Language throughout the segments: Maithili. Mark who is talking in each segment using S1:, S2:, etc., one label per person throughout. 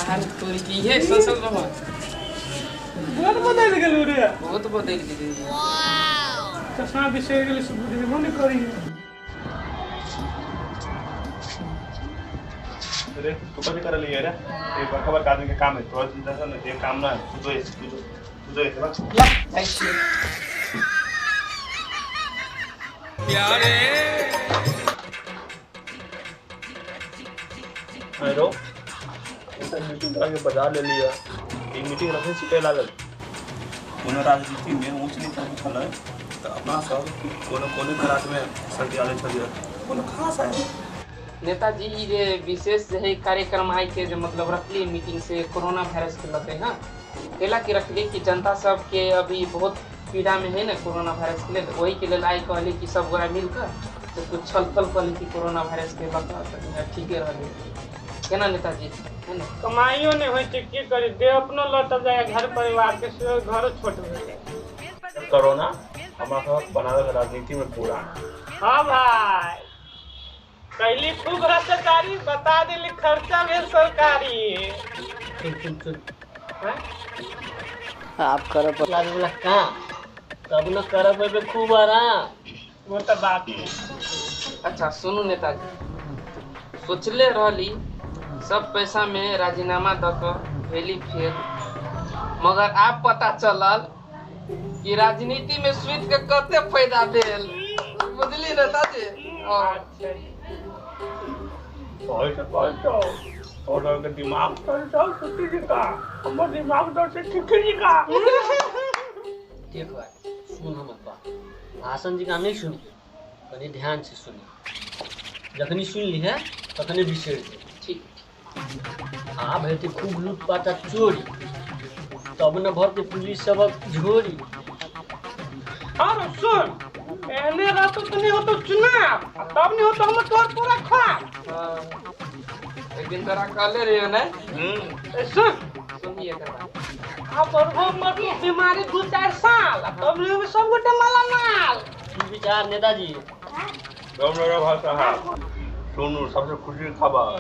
S1: आर तोरी की है संसद भवन
S2: बहुत बदल गेलो रे।
S1: बहुत बदल गेलै।
S2: वाओ चश्मा बिसरि गेलै से बुझबो नै करी।
S3: अरे तू कथी करल रे? ए बड़का बड़का आदमी के काम है, तोरा चिंता से न काम ना है। तू जो तू जो बा
S1: ला जाइ छी
S4: प्यारे।
S3: हेलो मीटिंग करा के बजा ले लिया। एक मीटिंग रखे छिकै लागल। कोनो राजनीति में ऊंच नीच छलै तऽ अपना सब कोनो कोनो क्लास में सटियाले छलियै, कोनो खास है।
S1: नेताजी ई जे विशेष जे है कार्यक्रम आइ के जे मतलब रखली मीटिंग से कोरोना वायरस के लके, हाँ कैला के रखली कि जनता सबके अभी बहुत पीड़ा में है ना कोरोना वायरस के लेल, वही के लेल आइ कहली कि सब गोरा मिलकर तो कुछ छल फल कहली कि कोरोना वायरस के लके ठीके रहलै केना नेताजी है ना।
S2: कमाइयो नहीं होइ छै की करी, दे अपनो लौटल जाय घर परिवार के सेहो घरो छोट भए जाय।
S3: कोरोना हमरा सब बनावे के राजनीति में पूरा।
S2: हाँ भाई पहली खूब भ्रष्टाचारी बता दिली खर्चा भेल सरकारी।
S5: ठीक ठीक ठीक आप करब लागे वाला काम तब न करब एबे खूब आराम।
S2: वो तो बात है।
S1: अच्छा सुनू नेताजी, सोचले रहली सब पैसा में राजीनामा the क भेली फेल, मगर आप पता चलल कि राजनीति में सुइत के कते फायदा भेल। बुझली नेताजी?
S3: और दिमाग का हमर दिमाग दर से ठीक जी का।
S5: देख भाई सुन हमर बात, भाषण जी का नहीं सुनी, कनी ध्यान से सुनी, जखनी सुन ली है तखने बिसरि जाए।
S1: ठीक।
S5: आब हेतै खूब लूटपाट आ चोरी, तब न भरतै पुलिस सबक झोरी।
S2: और सुन एहने रहतो तो नहीं होतो चुनाव, तब नहीं होतो हमर तोहर पूरा ख्वाब।
S1: एक दिन तोरा कहले रहियो ने।
S2: सुन
S1: सुनिए एकर बात,
S2: आप और हो मरलो बीमारी 2-4 साल तब नहीं होबे सब गोटे मालामाल।
S5: की विचार नेताजी?
S3: राम राम भाई साहब सुनू, सबसे खुशी के खबर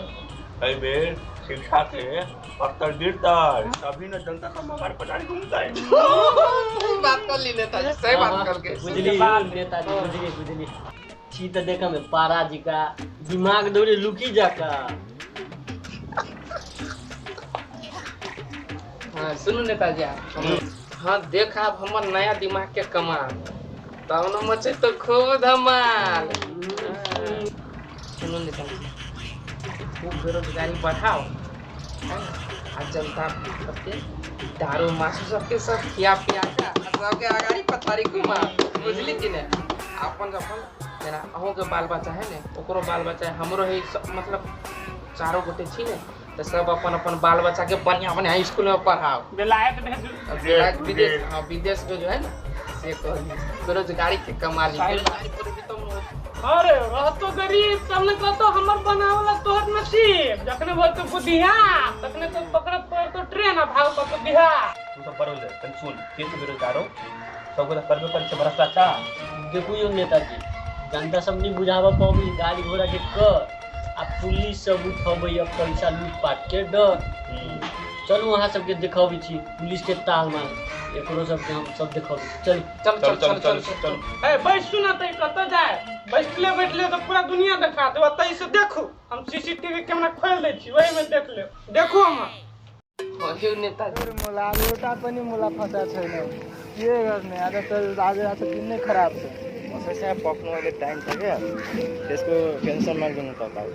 S3: एहि बेर शिक्षा के स्तर गिरतै तभी न जनता सब मोबाइल पर घूमतै।
S1: सही बात कर ली नेताजी, सही बात करके
S5: बुझली नेताजी, बुझली बुझली छी त देखा में पारा जी का दिमाग दौड़े लुकी जाका।
S1: हाँ सुनू नेताजी, हाँ देख आप हमर नया दिमाग के कमाल, तब न मचे तो खूब धमाल। सुनू नेताजी, खूब बेरोजगारी बढ़ाओ है आ जनता सबके दारू मासू सबके सब खिया पिया के सबके अगाड़ी पथारी घुमा। बुझली कि ने? अपन अपन जेना अहूँके बाल बच्चा है ने, ओकरो बाल बच्चा है, हमरो है, मतलब चारो गोटे छी ने, तो सब अपन अपन बाल बच्चा के बढ़िया बढ़िया स्कूल में पढ़ाओ,
S2: विलायत भेजू,
S1: विदेश, हाँ विदेश में जो है ना से कहली बेरोजगारी के कमाली, बेरोजगारी पर भी तुम।
S2: अरे रहतो गरीब तब ने कहतो हमर बनावला तोहर नसीब, जखने बोलतो बुधिया तखने तो पकड़त पड़तो ट्रेन आ भाग पड़तो बिहार।
S3: तू सब बड़ो ले तन सुन, के बेरोजगार हो सब गोटा करबे करै छै भ्रष्टाचार।
S5: देखू यौ नेताजी, जनता सब नहीं बुझाबऽ पबी गाड़ी घोड़ा के कर, आ पुलिस सब उठबै पैसा लूटपाट के डर। चलू अहाँ सबके देखबै छी पुलिस के ताल माल, एकरो सबके हम सब देखबै छी। चल
S1: चल चल चल चल चल।
S2: ए बैसू ना तै कतऽ जाय, बैठले बैठले तो पूरा दुनिया देखा देब। ओतै से देखू, हम सीसीटीवी कैमरा खोलि दै छी, ओही में देख लेब। देखू हमर
S1: नेताजी
S6: मुला एउटा पनि मुला फँसा छैन, के गर्ने आज त आज आज दिन नै खराब छ। मसै पक्नु अहिले टाइम छ क्या, त्यसको टेन्सन नलिनु तपाईँ।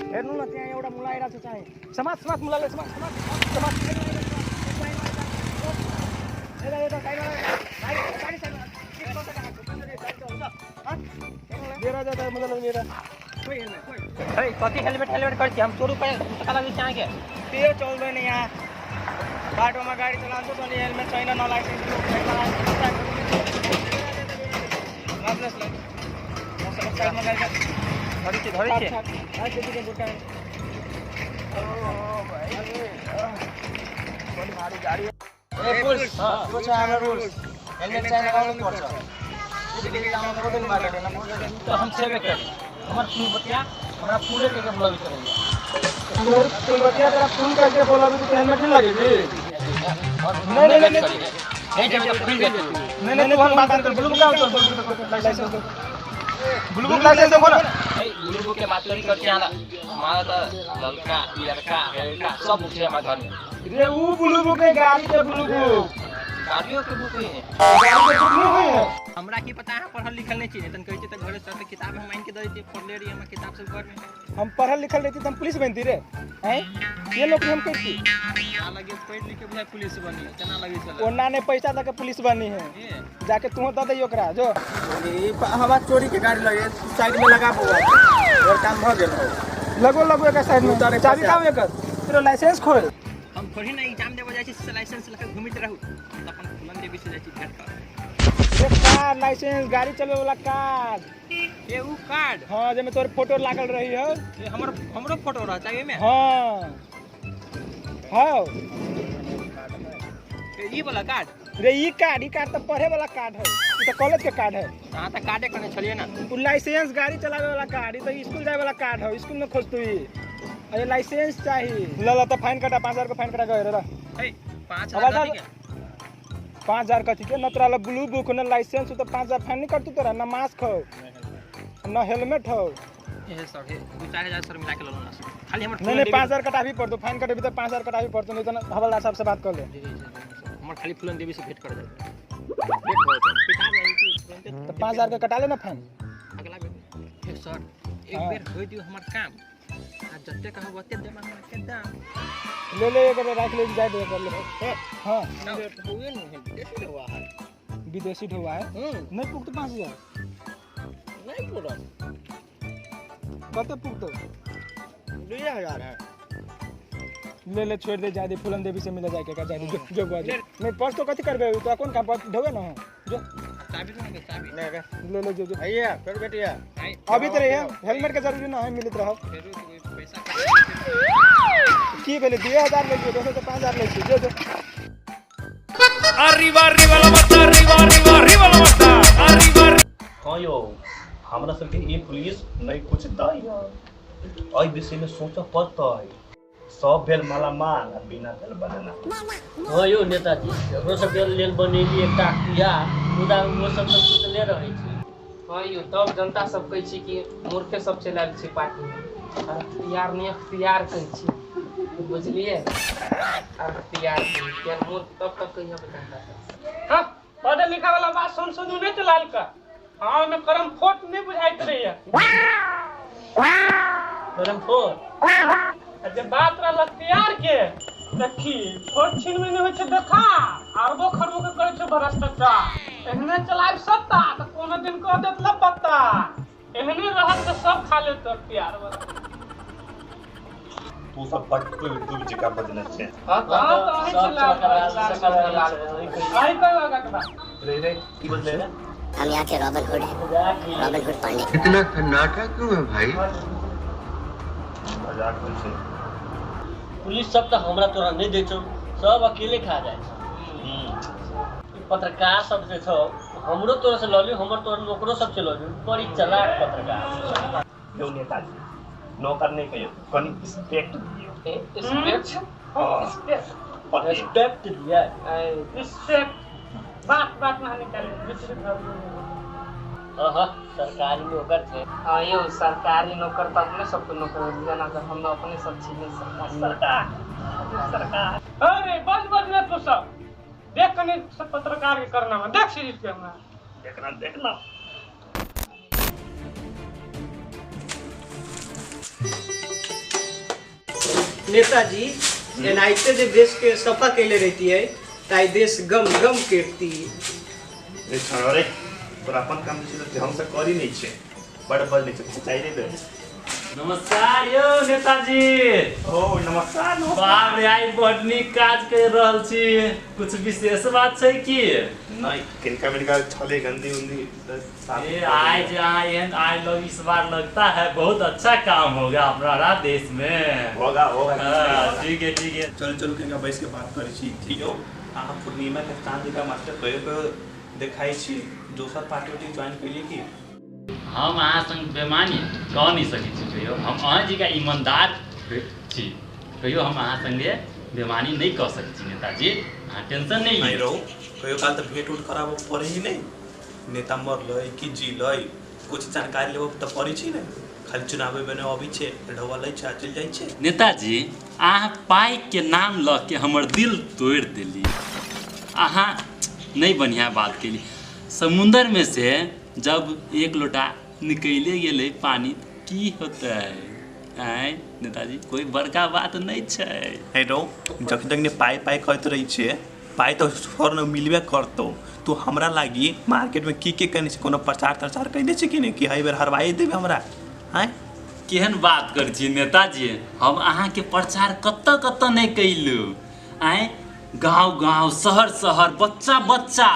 S6: हेर्नु न त्यहाँ एउटा मुला आइरहेको छ चाहिँ, समाज समाज मुलाले समाज समाज समाज
S7: कति हेलमेट हेलमेट गर्छ हम 100 रुपैयाँ टका लाग्छ अहाँके।
S6: त्यो चल्दैन यहाँ बाटोमा गाडी चलाउँछ अनि हेलमेट छैन न लाइसेन्स। हेलमेट चाहिँ लगाउनु पर्छ।
S7: हम सेवे करी। हमर फूल बतिया हमरा पूरे के बोलाबी करैया।
S6: तोर फूल बतिया तेरा फोन करके बोलाबी तो हेलमेट नहीं लगेगी। नहीं नहीं नहीं
S7: नहीं जब खुल जेतै।
S6: नहीं नहीं तू हम बात कर ब्लू बुक आओ तो लाइसेंस दो, ब्लू बुक लाइसेंस दो बोला।
S7: ए ब्लू बुक के बात करी करके आला हमारा तो ललका लड़का लड़का सब बुक है हमारे घर में।
S6: रे ऊ ब्लू बुक है गाड़ी के ब्लू बुक,
S7: गाड़ियों के बुक है,
S6: गाड़ी के बुक नहीं है।
S7: हमरा की पता है पढ़ल लिखल नहीं छी तन कहै छी त घरे से किताब हम आनि के दै छी पढ़ले रही हम किताब सब घर में।
S6: हम पढ़ल लिखल रहती त हम पुलिस बनती रे हैं, ये नौकरी हम करती।
S7: ना लगे पढ़ लिख के बुझाय पुलिस बनी केना लगे छल
S6: ओना ने पैसा दके पुलिस बनी है, जाके तू the they ओकरा जो
S8: हमार चोरी के गाड़ी लगे साइड में लगा हुआ और काम भ गेल हो।
S6: लगो लगो एकर साइड में चाबी का एकर तेरो लाइसेंस खोल।
S7: हम थोड़ी ना एग्जाम देबो जाइ छी लाइसेंस लके घुमित रहू त अपन फूलन देवी से जाइ छी भेंट कर।
S6: ये कार्ड लाइसेंस गाड़ी चलवे वाला कार्ड,
S7: ए ऊ कार्ड
S6: हां जेमे तोर फोटो लागल रही हो।
S7: ए हमर हमरो फोटो रह चाहिए में।
S6: हां हां
S7: ए ई वाला कार्ड
S6: रे ई कार्ड, ई कार्ड त पढ़े वाला कार्ड है, ई त कॉलेज के कार्ड है।
S7: हां त कार्डे कने छलिए ना
S6: उ लाइसेंस गाड़ी चलावे वाला कार्ड, ई त स्कूल जाए वाला कार्ड है, स्कूल में खोज तू ई। अरे लाइसेंस चाहिए ल ल त फाइन कटा 5000 के फाइन कटा गए रे।
S7: ए 5000 के
S6: 5000 कथी के न तोरा ब्लू बुक न लाइसेंस तो 5000 फाइन नहीं करतू तोरा, न मास्क हो न हेलमेट हो।
S7: ए सर हे 2-4000 सर मिला के ललो ना खाली हमर।
S6: नहीं नहीं 5000 कटाबी पड़तो, फाइन कटेबी त 5000 कटाबी पड़तो, नहीं त हवलदार साहब से बात कर ले।
S7: हमर खाली फूलन देवी से भेंट कर जाए भेंट हो पिता जाई कि तुरंत
S6: त 5000 के कटा ले ना फाइन।
S7: अगला बेर हे सर एक बेर होई दियो हमर काम आ जते कहब ओते देब हमरा के दाम।
S6: ले ले एकर राख ले जाए दे कर ले। हां
S7: हुए नहीं है विदेशी ढोआ है,
S6: विदेशी ढोआ है नहीं पुगतो 5000
S7: नहीं पुगत।
S6: कते पुगतो
S8: 2000 है।
S6: ले ले छोड़ दे जाए दे फूलन देवी से मिले जाए के जाए दे जो जो नहीं पर्स तो कथी करबे तो कोन काम पर ढोवे ना जो
S7: चाबी तो ना चाबी
S8: ले
S6: ले ले जो जो
S8: भैया फिर बेटिया
S6: अभी तो रही हेलमेट के जरूरी ना है मिलत रहो।
S7: फिर पैसा
S6: की भेले 2000 ले लियो दोसर से 5000 ले लियो जो जो।
S4: Arriba arriba la mata arriba arriba arriba la mata arriba।
S3: हां यो हमरा सबके ई पुलिस नहीं कुछ दैया, एहि विषय में सोचऽ पड़तै। सब भेल मालामाल आ बिना भेल बनाना।
S5: हाँ यो नेताजी एकरो सबके लेल बनेली एकटा अख्तियार, मुदा ओ सब तऽ सुतले रहै छै।
S1: हाँ यो तब जनता सब कहै छै कि मूर्खे सब चलायल छै पार्टी में, अख्तियार नहीं अख्तियार कहै छै बुझलिए, अख्तियार यार मूर्ख तब तक कहिया जनता सब।
S2: हां पढ़े लिखा वाला बात सुन सुन नहीं चलायल का। हां ओमे करम फोट नहीं बुझाइत रहैया।
S5: करम फोट
S2: जे बात रहल अख्तियार के देखी छोट छिन में नहीं होइ छै देखा अरबो खरबो के करै छै भ्रष्टाचार। एहने चलाब सत्ता त कोनो दिन कह देत ल पत्ता, एहने रहत त सब खा लेत अख्तियार वाला।
S3: तू सब बट डूब जका बजने छै।
S1: हां त अहीं चला
S2: आई कहियो आगा के बात
S3: रे रे की बजले रे।
S9: हम यहाँ के रॉबिन हुड हैं, रॉबिन हुड पांडे।
S10: इतना सन्नाटा क्यों है भाई?
S3: मजाक होइ छै।
S5: पुलिस सब तऽ हमरा तोरा नहि दै छौ, सब अकेले खा जाइ छै। पत्रकार सब जे छौ हमरो तोरा से लऽ लियौ, हमर तोरा नौकरो सब से लऽ लियौ, बड़ी चलाक पत्रकार।
S3: यौ नेताजी नौकर नहीं कहियो, कनी रिस्पेक्ट दियौ।
S1: रिस्पेक्ट
S3: हां
S5: रिस्पेक्ट दिया
S2: रिस्पेक्ट बात बात ना निकाले विचलित।
S5: हाँ सरकारी नौकर थे।
S1: हाँ यो सरकारी नौकर तो अपने सबको नौकर जना तो हम अपने सब चीज में सरकार
S2: सरकार सरकार। अरे बस बस ना तू सब देख कनी सब पत्रकार के करना में देख सीरीज के हमरा
S3: देखना देखना।
S8: नेताजी एनाहिते जे देश के सफा कैले रहती है ताई देश गम गम करती।
S3: रे छोड़ो रे तोरा अपन काम जे छै ढंग से करी नहीं छै, बड़ बड़ नहीं छै चाहिए रे।
S11: नमस्कार यो नेताजी।
S3: ओ नमस्कार।
S11: बाप रे आइ बड नीक काज कर रहल छी, कुछ विशेष बात छै की?
S3: नहीं किनका मिनका छले गंदी उंदी
S11: ए आइ जे अहाँ एहन I love इस बार लगता है बहुत अच्छा काम होगा अपना देश में।
S3: होगा होगा
S11: ठीक है ठीक है।
S3: चल चल किनका बैस के बात करै छी। ठीक हो अहाँ पूर्णिमा के चांद का मास्टर कहियो कहियो देखाइ छी, दोसर पार्टी उटी ज्वाइन कैलिए की?
S11: हम अहाँ संग बेमानी कऽ नहि सकै छी कहियो। हम अहाँ जी का ईमानदार छी, कहियो हम अहाँ संगे बेमानी नहि कऽ सकै छी नेताजी, अहाँ टेंशन नहि
S3: नहीं
S11: लिअ।
S3: रहो, कहियो काल तऽ भेंट उठ कराबऽ पड़े ही नहीं। नेता मरलै कि जीलै कुछ जानकारी लेबऽ तऽ पड़ै छै ने, खाली चुनावे बने अबै छै ढौआ लै छै आ चलि जाइ छै।
S11: नेताजी अहाँ पाइके नाम लऽ के हमर दिल तोड़ि देली, अहाँ नहीं बढ़िया बात केली। समुंदर में से जब एक लोटा निकले गेलै पानी की होतै? आँय नेताजी कोई बड़का बात नहीं छै।
S3: हे रौ, जखन तक ने पाइ पाइ कहैत रहै छै, पाइ तऽ फौरन मिलबे करतौ। तू हमरा लागी मार्केट में की की कहने छै, कोनो प्रचार तचार कहि दै छै कि नहि कि एहि बेर हरवाइ देबै हमरा? आँय
S11: केहन बात करै छी नेताजी, हम अहाँके प्रचार कतऽ कतऽ नहि कयलहुँ। आँय गाँव गाँव शहर शहर बच्चा बच्चा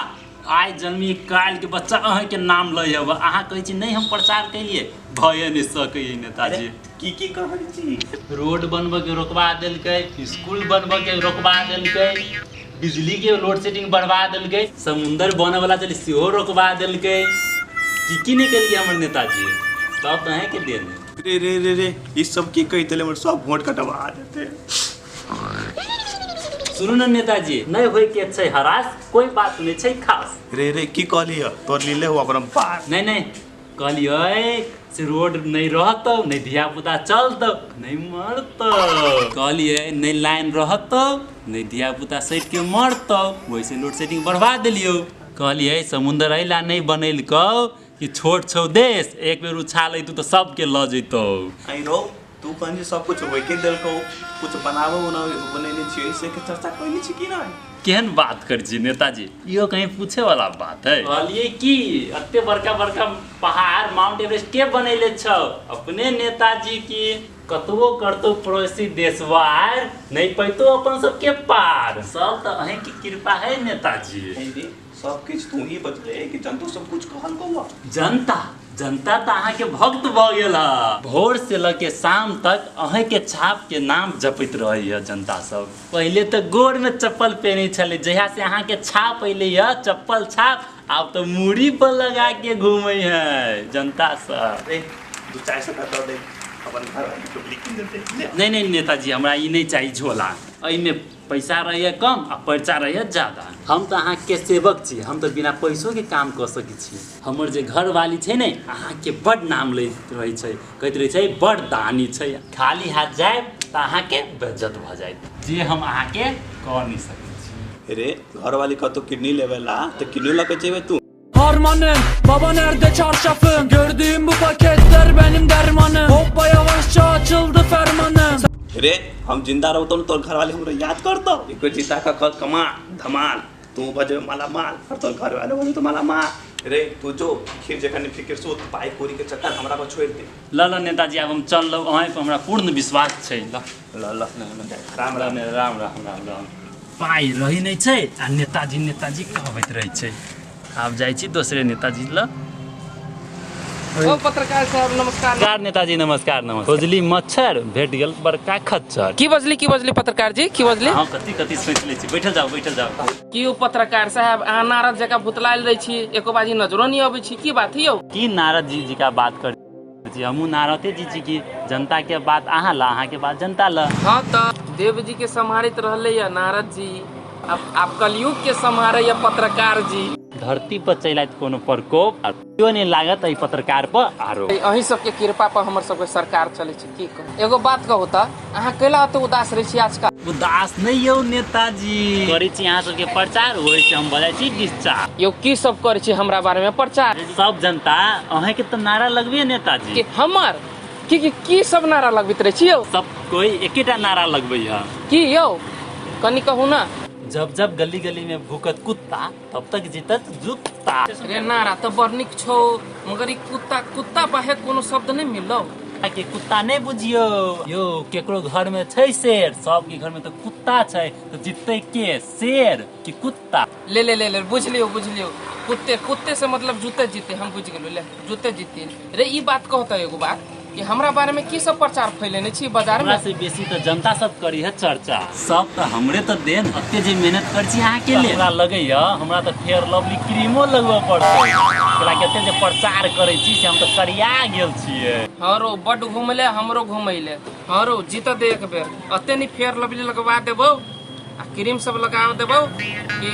S11: आइ जन्मी काल्हिके बच्चा अहाँके नाम लै हब, अहाँ कहै छी नहि हम प्रचार केलियै, भए नहि सकैए नेताजी।
S3: की की कहै छी?
S11: रोड बनबऽके रोकवा देलकै, स्कूल बनबऽके रोकवा देलकै, बिजलीके लोड सेडिंग बढ़वा देलकै, समुन्दर बनऽवला छलै सेहो रोकवा देलकै। की की नहि केलकै हमर नेताजी, सब तऽ अहीँके देन है।
S3: रे रे रे रे, ई सब की कहि देले, हमर सब वोट कटवा देते।
S11: सुनू ने नेताजी, नहि होय के छै हरास, कोई बात नहीं छै खास।
S3: रे रे की कहलियै, तोर लीले हुआ परम्पार।
S11: नहीं नहीं कहलियै से रोड नहीं रहतौ, नहीं धिया पुता चलतौ, नहीं मरतौ। कहलियै नहीं लाइन रहतौ, नहीं धिया पुता सटि के मरतौ, वैसे लोड सेटिंग बढ़वा देलियौ। कहलियै समुन्दर अइला नहीं बनेलकौ कि छोट छौ देश, एक बेर उछाल अइतौ तऽ सबके लऽ जैतौ।
S3: आई रो, तू कहनी सब कुछ रोके देलकौ, कुछ बनाबो बनेने छियै से के चर्चा कइने छी कि नहि?
S11: केहन बात कर छी नेताजी, इहो कहीं पूछे वाला बात है। कहलियै कि एते बड़का बड़का पहाड़ माउंट एवरेस्ट के बनैले छौ? अपने नेताजी की कतबो करतौ पड़ोसी देशवार, नहीं पैतो अपन सबके पार। सब तऽ अहीं के कृपा है नेताजी।
S3: सब किछु तू ही बजले कि जनता सब कुछ कहल कौआ?
S11: जनता जनता तऽ अहाँके भक्त भऽ गेल है, भोर से लऽ के शाम तक अहाँके छाप के नाम जपैत रहैए जनता सब। पहिले तऽ गोर में चप्पल पहिनै छलै, जहिया से अहाँके छाप अयलै है चप्पल छाप, आब तऽ मूड़ी पर लगा के घूमै है जनता सब।
S3: 200-400 दऽ दे अपन घर
S11: नहीं नहीं नेताजी, हमरा ई नहीं चाही झोला, एहिमे पैसा रहैए कम आ पर्चा रहैए ज्यादा। हम तऽ अहाँके सेवक छी, हम तऽ बिना पैसोके काम कऽ सकै छी। हमर जे घरवाली छै ने अहाँके बड नाम लैत रहै छै, कहैत रहै छै बड दानी छै, खाली हाथ जायब तऽ अहाँके बेज्जत भऽ जायत, जे हम अहाँके कऽ नहि सकै छी।
S3: रे घरवाली कतौ किडनी लेबे ला तऽ किडनी लऽ के जेबै तू?
S12: Harmanım, baba nerede çarşafım? Gördüğüm bu paketler benim dermanım. Hoppa yavaşça açıldı fermanım.
S3: रे हम जिंदा रहो तो तोर घरवाले हमरा याद करतो। एको जीता का कर कमा धमाल, तू बजे माला माल और तोर घरवाले बजे तो माला माल। रे तू जो खीर जखन फिकिर सोत पाई कोरी के चक्कर हमरा पर छोड़ दे।
S11: ल ल नेताजी आब हम चललहुँ, अहाँ पर हमरा पूर्ण विश्वास छै। ल
S3: ल ल राम राम
S11: राम राम राम राम। पाई रही नहीं छै आ नेताजी नेताजी कहबैत रहै छै। आब जाइ छी दोसरे नेताजी ल।
S1: ओ पत्रकार साहब नमस्कार।
S11: नमस्कार नेताजी, नमस्कार नमस्कार। खोजली मच्छर भेट गेल बड़का खच्चर।
S1: की बजली पत्रकार जी, की बजली?
S11: हाँ कथी कथी सोच लै छी, बैठल जाओ बैठल जाओ।
S1: की ओ पत्रकार साहब अहाँ नारद जकाँ भुतलायल रहै छी, एको बाजी नजरो नहीं अबै छी, की बात यौ?
S11: की नारद जी जी का बात कर छी, हमहूँ नारदे जी छी की जनता के बात अहाँ ला, अहाँ के बात जनता ला।
S1: हाँ तऽ देव जी के सम्हारैत रहलै या नारद जी, अब कलयुग के सम्हारै या पत्रकार जी।
S11: धरती पर चलि आयत कोनो प्रकोप केओ नहीं लागत एहि पत्रकार पर आरोप।
S1: अहीं सबके कृपा पर हमर सबके सरकार चलै छै। की कहू, एगो बात कहू तऽ अहाँ कैला ओते उदास रहै छी आजकल?
S11: उदास नहीं यौ नेताजी, करै छी अहाँ सबके प्रचार, होइ छै हम बजाय छी डिस्चार्ज।
S1: यौ की सब करै छी हमरा बारे में प्रचार?
S11: सब जनता अहाँके तऽ नारा लगबे नेताजी।
S1: के हमर की की की सब नारा लगबैत रहै छी यौ?
S11: सब कोई एकेटा नारा लगबै है।
S1: की यौ कनि कहू ना।
S11: जब जब गली गली में भूकत कुत्ता तब तक जीतत जुत्ता।
S1: रे नारा तो बड़ नीक छौ, मगर ई कुत्ता कुत्ता बाहे कोनो शब्द नहीं मिलौ।
S11: के कुत्ता नहीं बुझियो यो, केकरो घर में छै शेर, सबके घर में तो कुत्ता छै, तो जीतते के शेर कि कुत्ता?
S1: ले ले ले ले बुझलियो बुझलियो, कुत्ते कुत्ते से मतलब जूते जीते, हम बुझ गेलौ। ले जूते जीते। रे ई बात कहता एगो बात, कि हमरा बारे में की सब प्रचार फैलेने छी बाजार
S11: हमरा
S1: में।
S11: से बेसी तऽ जनता सब करी है चर्चा, सब तऽ हमरे तऽ देन अते जे मेहनत कर छी अहाँ के लेल। हमरा लगैया हमरा तऽ फेयर लवली क्रीमो लगबऽ पड़तै, कैला कि एते जे प्रचार करै छी से हम तऽ करिया गेल छियै।
S1: हाँ रो बड घुमले हमरो घुमैले। हाँ रो जीत दे एक बेर, अते नहीं फेयर लवली लगवा देबौ आ क्रीम सब लगा देबौ कि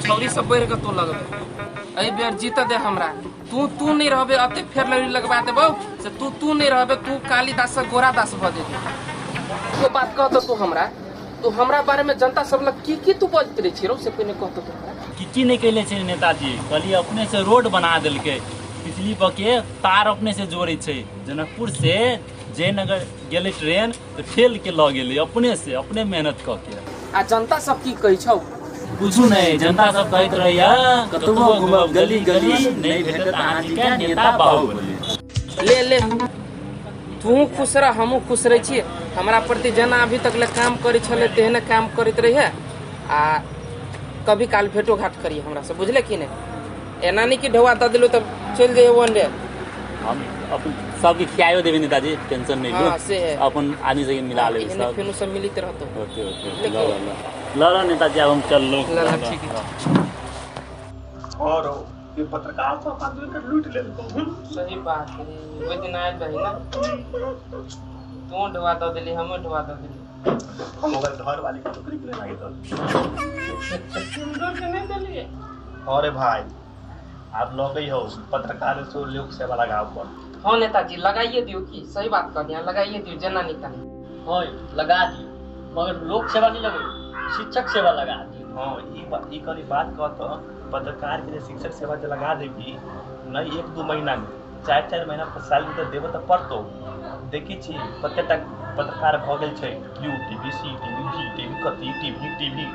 S1: छौरी सब बढ़ के तू लगबे। एहि बेर जीत दे हमरा, तू तू नहीं रहबे अते फेयर लवली लगवा देबौ से तू तू नहीं रहबे, तू कालीदास से गोरादास भऽ जेबे। तो बात कह तू हमरा, तू हमरा बारे में जनता सब लग की की तू बजैत रहे छी रो से पहिने कह तू हमरा।
S11: की की नहीं कैले छै नेताजी, कहलियै अपने से रोड बना देलकै, बिजली पर के तार अपने से जोड़े छै, जनकपुर से जयनगर गेलै ट्रेन तऽ ठेल के लऽ गेलै अपने से, अपने मेहनत कऽ के।
S1: आ जनता सब की कहै छौ?
S11: पूछू नहीं, जनता सब कहैत रहैया कतबो घुमब गली गली नहीं भेटत अहाँ जी के नेता बाहुबली।
S1: ले ले तू खुश रह हमहूँ खुश रहै छी। हमरा प्रति जेना अभी तक ले काम करै छलै तेहने काम करैत रहिहे आ कभी काल भेटो घाट करिए हमरा से, बुझले कि नहीं? एना नहीं कि ढौआ दऽ देलू तब चलि जइए वन रे।
S11: हम अपन सबके खियाइयो देबै नेताजी, टेंशन नहीं लू।
S1: हाँ, से है।
S11: अपन आदमी सबके मिला लेबै
S1: एहने
S11: सब।
S1: फेनो सब मिलित रहतौ।
S11: ओके ओके,
S1: लेकिन
S11: ल ल ल ल नेताजी आब हम चललहुँ।
S1: ल ल ठीक है।
S3: और ये पत्रकार सब आदमी के लूट लेलको।
S1: सही बात है, ओहि दिन आयल रही ना, तू ढोआ दऽ देली हमहूँ ढोआ दऽ देली।
S3: हम ओकर घर वाली के नौकरी के लागे दल।
S2: सुंदर के नहीं देलिए।
S3: अरे भाई आप लगे हो पत्रकार से लोक सेवा लगाव पर।
S1: हाँ नेताजी लगाइए दियो की, सही बात कहलियै, लगाइए दियो जेना निकाल।
S5: हाँ लगा दियो, मगर लोक सेवा नहीं लगे, शिक्षक सेवा लगा दियो।
S3: हाँ ई कनी बात कह तो पत्रकार के शिक्षक सेवा जे लगा देबी नहीं एक दू महीना में 4-4 महीना पर साल में तो देबो तो पड़तो। देखी छी कते तक पत्रकार भऽ गेल छै, U TV C TV V TV कथी टीवी टीवी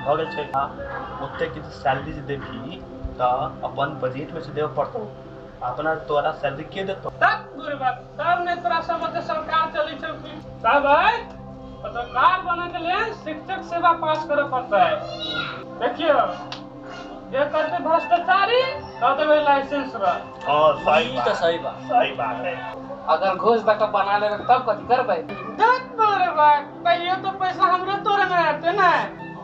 S3: भऽ गेल छै। आ ओते के सैलरी जे देबी तऽ अपन बजट में से देबऽ पड़तो, अपना तोरा सैलरी के देतो?
S2: तब बुरी बात तब नहीं तोरा सब ओते सरकार चलै छौ की। साहब पत्रकार बने के लिए शिक्षक सेवा पास करे पड़ता है। देखियो जे करते भ्रष्टाचारी तब देबै लाइसेंस रह।
S3: हाँ सही
S5: ई
S3: बात,
S5: तऽ सही बात,
S3: सही बात है।
S1: अगर घूस दऽ के बना लेबै तब कथी करबै?
S2: देख तोरे बात तैयो तो पैसा हमरे तोरे में आते ना।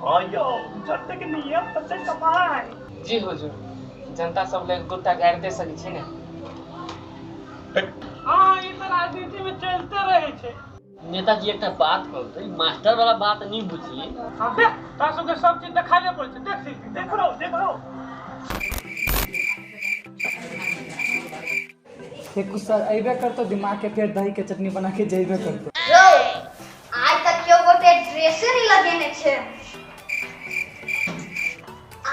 S3: हाँ यो जनता के नियम तब कमाए।
S1: जी हुजूर जनता सब लग दूटा गारि दे सकै छी ने?
S2: हाँ ई तऽ राजनीति में चलते रहे छै।
S5: नेताजी एकटा बात कहू तऽ मास्टर वाला बात नहीं बुझली।
S2: हाँ देख तोरा सबके सब चीज देखाबे पड़ै छै, देख सीख
S3: देख रो देख रो।
S6: फेकू सर अबे करतो दिमाग के फेर दही के चटनी बना के जेबे करतो।
S13: रो आज तक केओ गोटे ड्रेसे नहीं लगेने छै,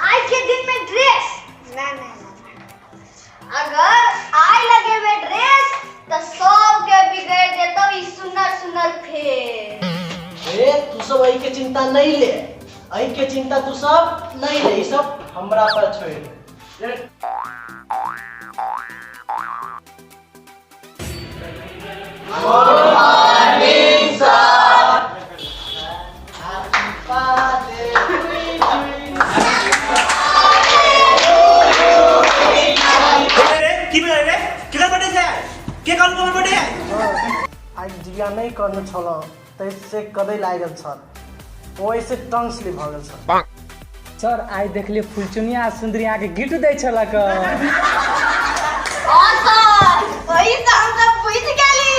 S13: आज के दिन में ड्रेस ना ना ना, अगर आइ लगेबे ड्रेस तो सब के बिगड़ जेतौ ई सुनर सुनर फेर।
S8: ए तू सब एहि के चिंता नहीं ले, एहि के चिंता तू सब नहीं ले, ई सब हमरा पर छोड़ दे। आइ जिया नहीं करने छलहुँ ताहिसँ कदै लागल छल, ओहिसँ टंग स्लिप भऽ गेल छल।
S6: सर आइ देखलियै फुलचुनिया सुंदरी अहाँके गिफ्ट दै छलक।
S13: हाँ सर वही तऽ हम सब बुझि गेली।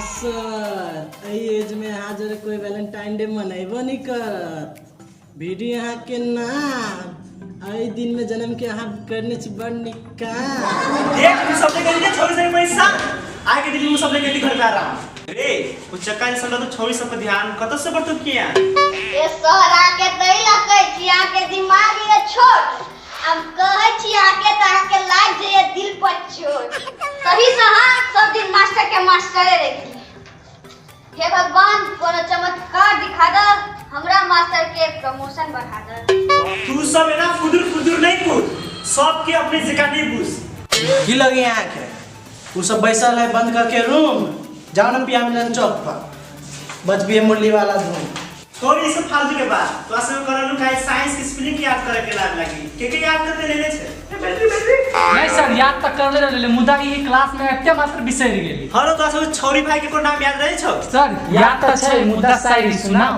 S8: सर एहि एज में अहाँ जरे कोई वैलेंटाइन डे मनेबो नहीं करत, वीडियो अहाँ के नाम एहि दिन में जन्म के अहाँ करने छी बड़ नीक काम।
S14: देख तू सबले गली के छोड़ी से पैसा आइ के दिन में सबले गली घर का रहा रे, उ चक्का इंसान तो छोड़ी सब पर ध्यान कत से बरतो किया?
S13: ए सर अहाँके तै लए कहै छी अहाँके दिमाग ये छोट, हम कहै छी अहाँके तऽ अहाँके लागि जाइए दिल पर चोट। तही से अहाँ सब दिन मास्टर के मास्टरे रहि गेलियै। हे भगवान कोनो चमत्कार दिखा दऽ हमरा मास्टर के प्रमोशन बढ़ा दऽ।
S14: तू सब एना फुदुर फुदुर नहीं कूद, सबके अपने जगह नहीं बुझ।
S8: की लगे यहाँ के उ सब बैसल है बंद करके रूम, जाओ ना पिया मिलन चौक पर बचबिए मुरली वाला धूम।
S14: छोड़ ये सब फालतू के बात, तो असल में करलू काहे साइंस के स्पेलिंग याद करे के लाग लागी, के के याद करते लेने छे? ए बेटी बेटी
S2: नहीं सर, याद त करले रहले, मुदा ई क्लास में एते मात्र बिसरि गेली।
S14: हरो तोरा सब छौरी भाई के कोनो नाम याद रहे छौ?
S2: सर याद त छै, मुदा शायरी सुनाऊ।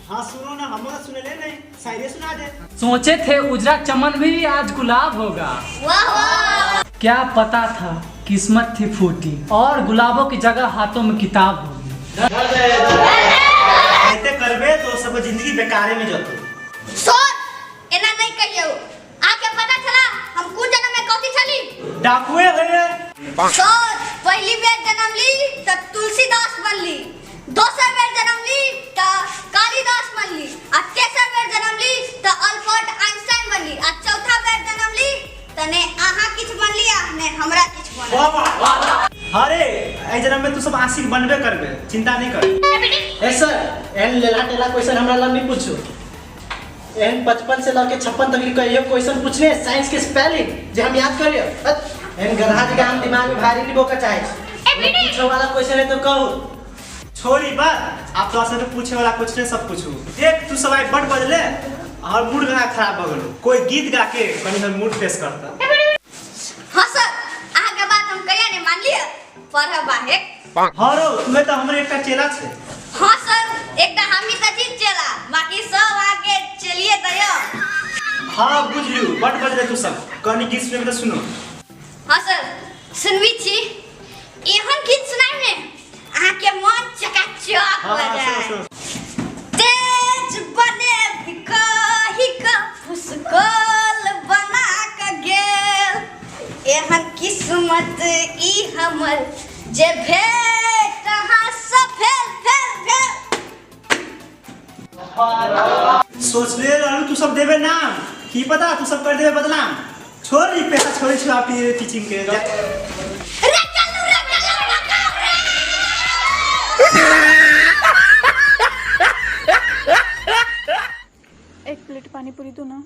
S14: हाँ सुनो ना, हमरो सुनेले नहीं, शायरी सुना दे।
S2: सोचे थे उजरा चमन भी आज गुलाब होगा,
S13: वाह वाह।
S2: क्या पता था किस्मत थी फूटी और गुलाबों की जगह हाथों में किताब होगी।
S14: ऐसे करबे तो सब जिंदगी बेकारे में जतो।
S13: सर एना नहीं कहियो, आके पता चला हम कोन जन्म में कथी छली?
S14: डाकुए होए।
S13: सर पहली बेर जन्म ली त तुलसीदास बनली, दोसर बेर जन्म ली त कालिदास बनली, आ तेसर बेर जन्म ली त अल्बर्ट आइंस्टाइन बनली, आ चौथा बेर जन्म ली त ने अहाँ किछ बनली आ ने हमरा किछ बनल।
S14: वाह वाह। अरे एहि जन्म में तू सब आशिक बनबे करबे, चिंता नहीं कर।
S8: ए सर, एहन लेला टेला क्वेश्चन हमरा लग नहीं पूछू। एहन 55 से लके 56 तक कहियो क्वेश्चन पूछने साइंस के स्पेलिंग जे हम याद करियो। एहन गधा जी के हम दिमाग में भारी नहीं बोका चाहे। पूछो वाला क्वेश्चन है तो कहू।
S14: छोड़ी बात, आप तो असल पूछे वाला कुछ नहीं, सब पूछू। देख तू सब आई बड़ बदले और मूड गाना खराब हो गेलो। कोई गीत गा के कनी हमर मूड फ्रेश करता।
S13: हां सर, अहाँ के बात हम कहिया नहीं मान लिया, पढ़ब आहे।
S14: हां रो, तुहे त हमर एकटा चेला छे।
S13: हां सर, एकटा हमी त छी चेला, बाकी सब आके चलिए तयो।
S14: हां बुझलियो, बड़ बदले तू सब, कनी गीत सुनबे त सुनो।
S13: हां सर सुनबी छी, एहन गीत सुनाइ ने अहाँ के मन चकाचक हो जाए। तेज बने कही का फुसकोल बना के गेल, एहन किस्मत ई हमर जे भेट अहाँ सब भेल भेल भेल।
S14: सोचले रहलू तू सब देबे नाम, की पता तू सब कर देबे बदनाम। छोड़ ई पैसा छोड़े छी आप टीचिंग के।
S13: रे चलू रे चलू रे।
S15: एक प्लेट पानी पूरी दो ना।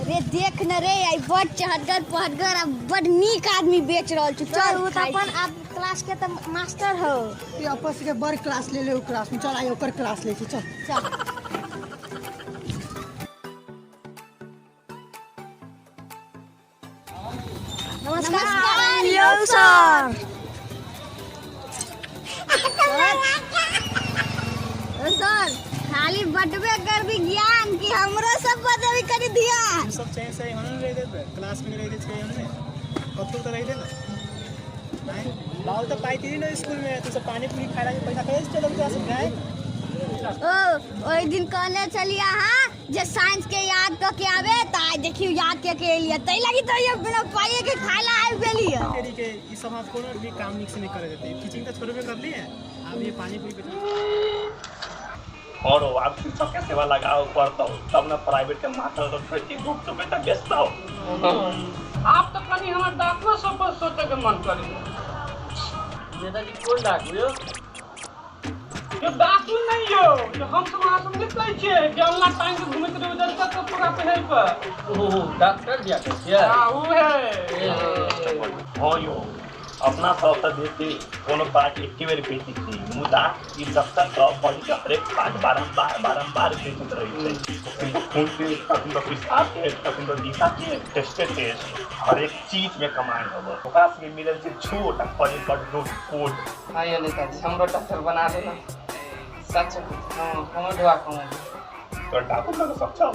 S13: रे देख न रे, आई बड़ चहटगर पहटगर आ बड़ नीक आदमी बेच रहल छु। चल
S16: उ त अपन आप क्लास के त मास्टर हो।
S8: ई आपस के बड़ क्लास ले ले उ क्लास में, चल आई ओकर क्लास ले छी, चल
S13: चल। नमस्कार यो सर। ओ सर खाली बटबे करबी ज्ञान कि हमरो सब बदबी करी ध्यान।
S6: सब चाहिए सही होने रह देबे, क्लास में रह दे छै हमने कतौ त रह दे ना। नहीं बाल त पाई थी ना स्कूल में, तू सब पानी पूरी खाए के पैसा कैसे चलत क्लास में आए?
S13: ओ ओइ दिन कहले छलिए अहाँ जे साइंस के याद क के आवे, त आज देखियो याद के के एलिए, तै लागी त ये बिना पाइए के खाए ला आबि गेलिए।
S6: तेरी के ई सब हम कोनो भी काम निक से नहीं करे देते, टीचिंग त छोड़बे कर लिए, अब ये पानी पूरी
S3: और आप शिक्षक के सेवा लगाओ पड़ता हो तब ना प्राइवेट के मास्टर तो खेती गुप्त में तो बेचता हो।
S2: आप तो कनी हमर डाकुओ सब पर सोचे के मन करे।
S5: नेताजी कोन डाकू यो?
S2: यो डाकू नहीं यो, जो हम सब वहां सब निकलै छियै कि अल्लाह टाइम के घुमैत रहै उधर तक पूरा पहल पर।
S5: ओहो डॉक्टर दिया के छियै?
S2: हां उ है।
S3: हां यो अपना सब त देखी कोनो पार्ट एके बेर बेचै छी, मुदा ई डॉक्टर सब बॉडी के हरेक पार्ट बारम्बार बारम्बार बेचैत रहै छै। कखनो खून टेस्ट, कखनो पेशाब टेस्ट, कखनो दिशा टेस्ट, टेस्टे टेस्ट, हरेक चीज में कमाई होब। ओकरा सबके मिलल छै छोट आ पढ़े पर नोट कोट।
S1: हाँ यो नेताजी हमरो डॉक्टर बना देना, सच हम ढुआ कहूँ।
S3: तो डाकू लग सब छौ?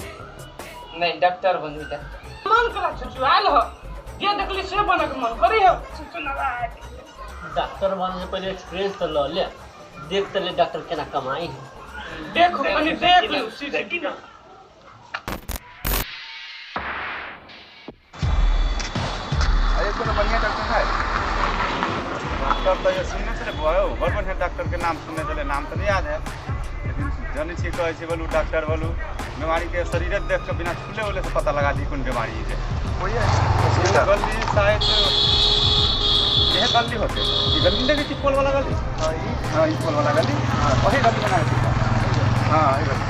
S1: नहीं डॉक्टर बनबी डॉक्टर।
S2: मन करा छुछुआल हो जे देखली से बने के मन करी हो।
S5: डॉक्टर बने से पहले एक्सपीरियंस तो ल ले, देख त ले डॉक्टर केना कमाई है।
S2: देखो कनी देख लो सीधे ना।
S17: अरे कोनो बढ़िया डॉक्टर है? डॉक्टर तो ये सुनने छले भयो, बड़ बढ़िया डॉक्टर के नाम सुनने छले, नाम तो नहीं याद है लेकिन जानै छियै कहै छै बोलू डॉक्टर बोलू बीमारी के शरीर देख के बिना छूले उले से पता लगा दी कोन बीमारी है। कोई है गली शायद यह गली होते, ये गली देखै छी पोल वाला गली। हां ई, हां ई पोल वाला गली, वही गली बना छै। हां ई गली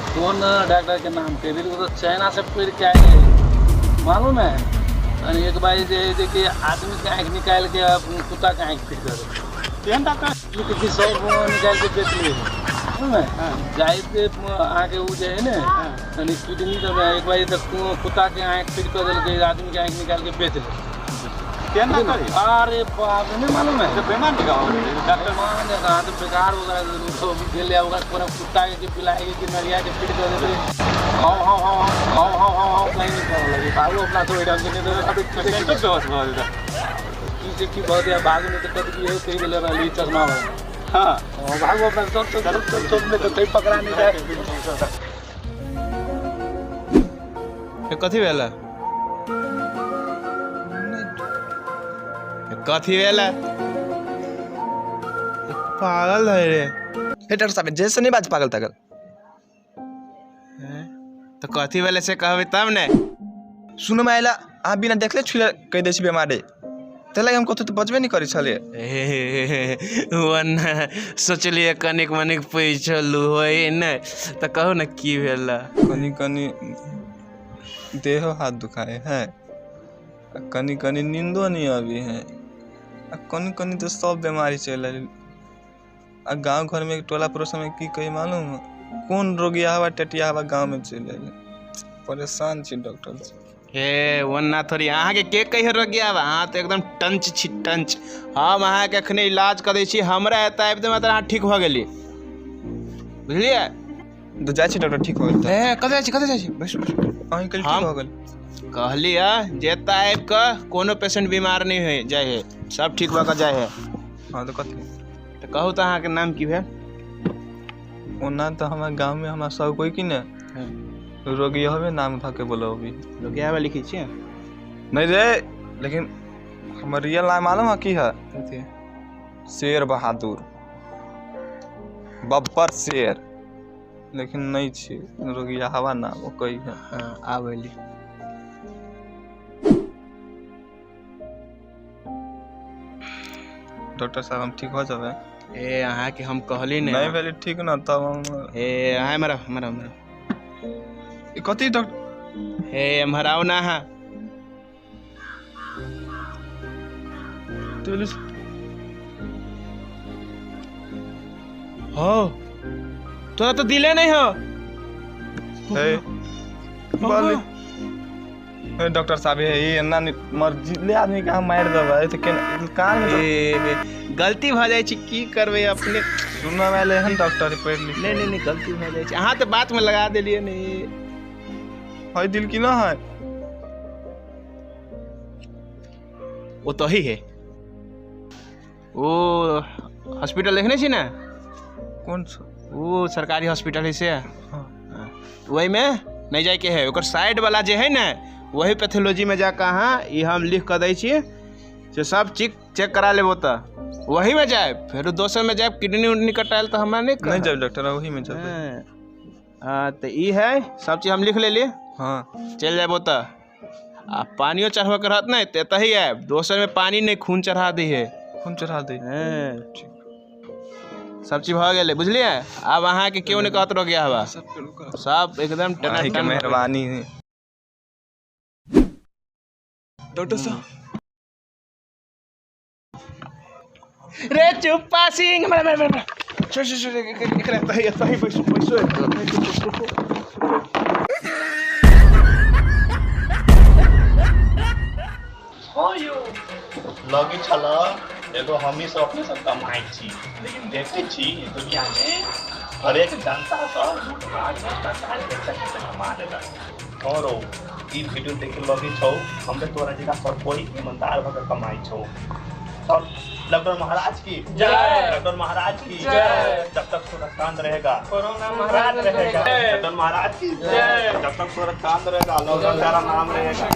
S18: कौन डॉक्टर के नाम कह देली, वो तो चाइना से पढ़ के आए है, मालूम है। और एक बार जे कि आदमी के आँख निकाल के कुत्ता के आँख फिट कर
S2: केहन डॉक्टर
S18: कि 100 निकाल के बेच लिए, मालूम है। जाइते अहाँके ओ जे है ने यानी किडनी तो एक बार तो कुत्ता के आँख फिट कर देलकै, आदमी के आँख निकाल के बेच ले। अरे बाप रे, नहीं मालूम है।
S17: तो बेमान डॉक्टर
S18: मान कहाँ तो बेकार वगैरह गेल ओकरा पूरा कुत्ता के पिलाए कि नरिया के फिट कर देते। हाँ हाँ हाँ हाँ हाँ हाँ हाँ कहीं नहीं कर लगे बाबू अपना तो ओहिठाम के नहीं
S17: बेहोश भऽ गेल
S18: की से की बहुत या भाग में तो कभी है कहीं गेल रहली चश्मा वाला। हाँ भागो अपना सब सब सब सब में तो कहीं पकड़ा नहीं जाए।
S19: कथी भेल? कथी भेल? पागल है रे।
S6: हे डॉक्टर साहब, जैसे नहीं बाज पागल तागल
S19: तो कथी भेल से कहबै तब ने।
S6: सुनो में आइला अहाँ बिना देखले छुले कहि दै छी बेमारी, ताहि लागि हम कतौ तऽ बजबे नहि करै छलियै।
S19: ओना सोचलियै कनिक मनिक पूछलू होइ नहि तऽ कहू ने की भेल।
S6: कनि कनि देहो हाथ दुखाए है, कनि कनि नींदो नहीं आबी है, कनि कनि तो सब बीमारी चलि आयल। आ गाँव घर में टोला पड़ोस में की कही मालूम, कोन रोगिया हवा टटिया हवा गाँव में चलि आयल। परेशान छी डॉक्टर से।
S19: हे ओना थोड़ी अहाँके के कहियो रोगिया हवा, अहाँ तऽ एकदम टंच छी टंच। हम अहाँके एखने इलाज करै छी, हमरा एतऽ आबि देबै तऽ अहाँ ठीक भऽ गेली, बुझलियै।
S6: तऽ जाइ छी डॉक्टर, ठीक हो गेल।
S19: ए कतऽ जाइ छी, कतऽ जाइ छी? बैसू बैसू।
S6: अहीं कहली ठीक भऽ गेल।
S19: कहली है जे एतऽ आबि कऽ कोनो पेशेंट बीमार नहि होइ जाइ है, सब ठीक भऽ कऽ जाइ है।
S6: हाँ तऽ कथी
S19: तऽ कहू तऽ अहाँके नाम की भेल?
S6: ओना तऽ हमरा गाँवमे हमरा सब कोइ की ने रोगियावे नाम धऽ के बोलबी।
S19: रोगियावे लिखै छियै?
S6: नहि रे, लेकिन हमर रियल नाम मालूम है की है? शेर बहादुर बब्बर शेर, लेकिन नहीं छी रोगिया हवा नाम ओ कही है।
S19: आबै ली।
S6: डॉक्टर साहब हम ठीक हो जाबे?
S19: ए अहाँके हम कहली ने
S6: नहीं भेली ठीक न तब हम
S19: ए अहाँ हमरा हमरा हमरा
S6: कथी डॉक्टर?
S19: हे एम्हर आउ ना अहाँ। हो तोरा तो दिले नहीं हो।
S6: हे डॉक्टर साहब, ये एना मर्जी आदमी के हम मारि देबै तऽ केना कान
S19: में गलती भऽ जाइ छै, की करबै अपने।
S6: सुनऽ मे आयल हन डॉक्टर पढ़ि लिख।
S19: नहीं नहीं नहीं गलती भऽ जाइ छै, अहाँ तऽ बात में लगा देलियै ने।
S6: है दिल की ना है
S19: वो तो ही है। वो हॉस्पिटल देखने छी ना?
S6: कौन सा?
S19: वो सरकारी हॉस्पिटल है से। हाँ। वही में नहीं जाए के है, ओकर साइड वाला जे है ना वही पैथोलॉजी में जाकर अहाँ ये हम लिख कर दै छियै से सब चीज चेक करा लेब ओतऽ, वही में जाए। फेर दोसर में जाए किडनी उडनी कटायल तऽ हमरा नहीं
S6: नहीं जाए डॉक्टर, वही में जाए।
S19: हाँ तो ई है सब चीज हम लिख लेलियै।
S6: हाँ
S19: चलि जायब ओतऽ। आ पानियो चढ़बऽ के रहत ने तऽ एतऽ ही आयब, दोसर में पानी नहीं खून चढ़ा दै है।
S6: खून चढ़ा दै?
S19: हाँ सब चीज भऽ गेलै, बुझलियै। आब अहाँके केओ नहि कहत रोगिया हवा, सब एकदम
S6: टनाटन। मेहरबानी है डॉक्टर साहब।
S19: रे चुप्पा सिंह मरा मरा मरा छोड़ छोड़ छोड़ एकरा तही तही बैसू बैसू।
S3: हाँ यो लगे छल एगो हमही सब अपने सब कमाइ छी, लेकिन देखै छी दुनिया में हरेक जनता सब लूटपाट भ्रष्टाचार के कमा लेलक। और ई वीडियो देख के लगे छौ हमरे तोरा जगह सब कोई ईमानदार भऽ के कमाइ छौ। और लॉकडाउन महाराज की जय, लॉकडाउन महाराज की जय। जब तक सूरज चांद रहेगा
S2: कोरोना महाराज रहेगा।
S3: लॉकडाउन महाराज की जय। जब तक सूरज चांद रहेगा लॉकडाउन तेरा नाम रहेगा।